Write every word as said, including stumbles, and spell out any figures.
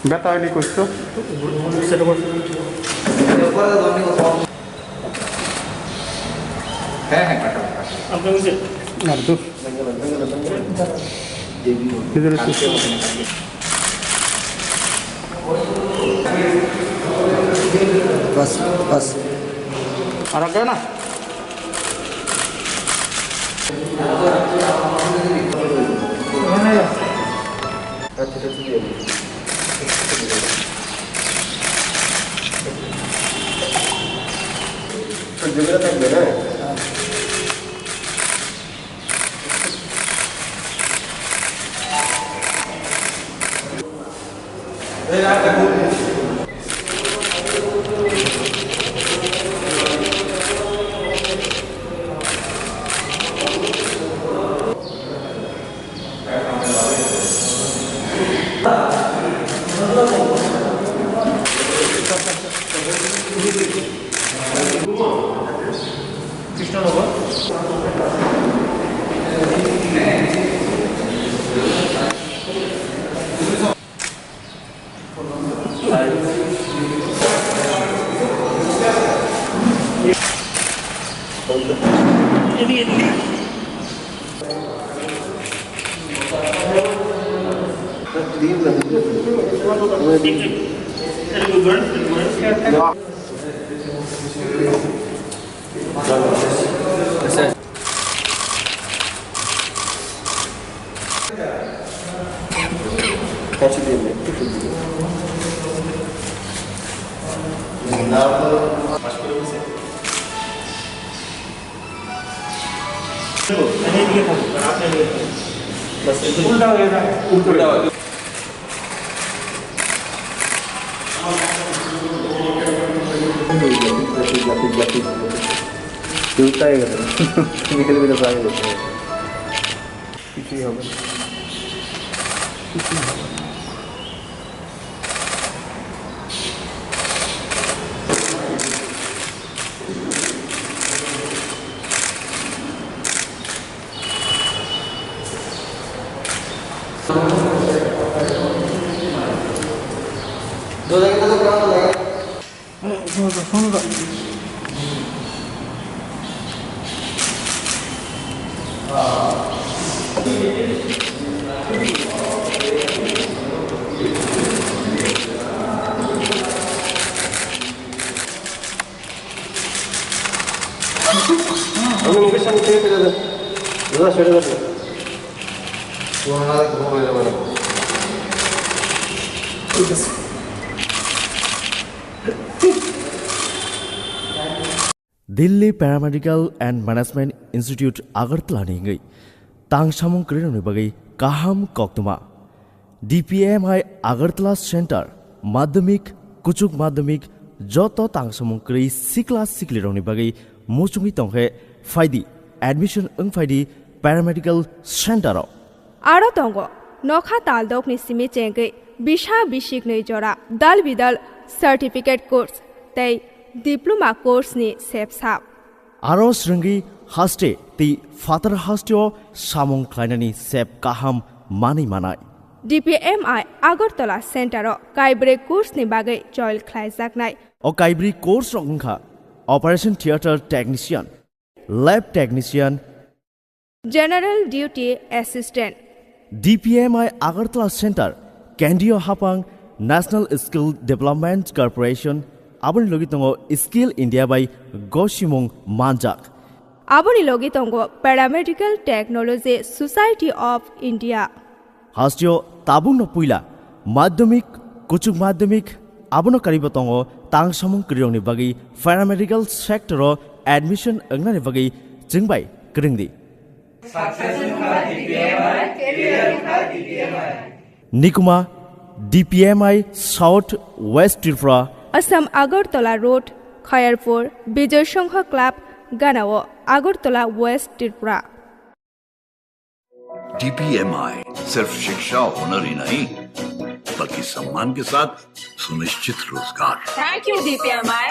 Beta ini kusto. Bas, bas. Aragana. কিছুই হবে না। কিছুই হবে না। Delhi Paramedical and Management Institute Agartala ni wngwi tang samung kwrwirokni bagwi kaham koktwma. D P M I Agartala Center, Madhyamik, Kuchuk Madhyamik, joto tang samung kwrwi sikla siklirokni bagwi muchungwi tongkhe phaidi, admission wng phaidi Paramedical Center o. Aro tongo nokha taldokni simi chengwi bisa bisiknwi jora dal bidal certificate course tei diploma course ni sepsap. Aro swrwngwi haste tei phatar hasteo samung khlainani sep kaham manwi manai. D P M I Agartala Center o kaibrwi course ni bagwi choil khlaijaknai. O kaibrwi course rok wngkha Operation Theatre Technician, Lab Technician, General Duty Assistant. D P M I Agartala Center, Kendriya Hapang, National Skill Development Corporation, aboni logi tongo Skill India bai gosimung manjak. Aboni logi tongo Paramedical Technology Society of India. Hasteo tabukno puila madhyamik, kuchuk madhyamik, abono karibo tongo tang samung kwrwirokni bagwi paramedical sector o admission wngnani bagwi chwngbai kwrwngdi. Nikuma D P M I South West Tripura. Assam Agartala Road, Khayarpur, Bijoy Sangha Club, Ganao, Agartala West Tripura. D P M I सिर्फ शिक्षा और हुनर ही नहीं, बल्कि सम्मान के साथ सुनिश्चित रोजगार। Thank you, D P M I.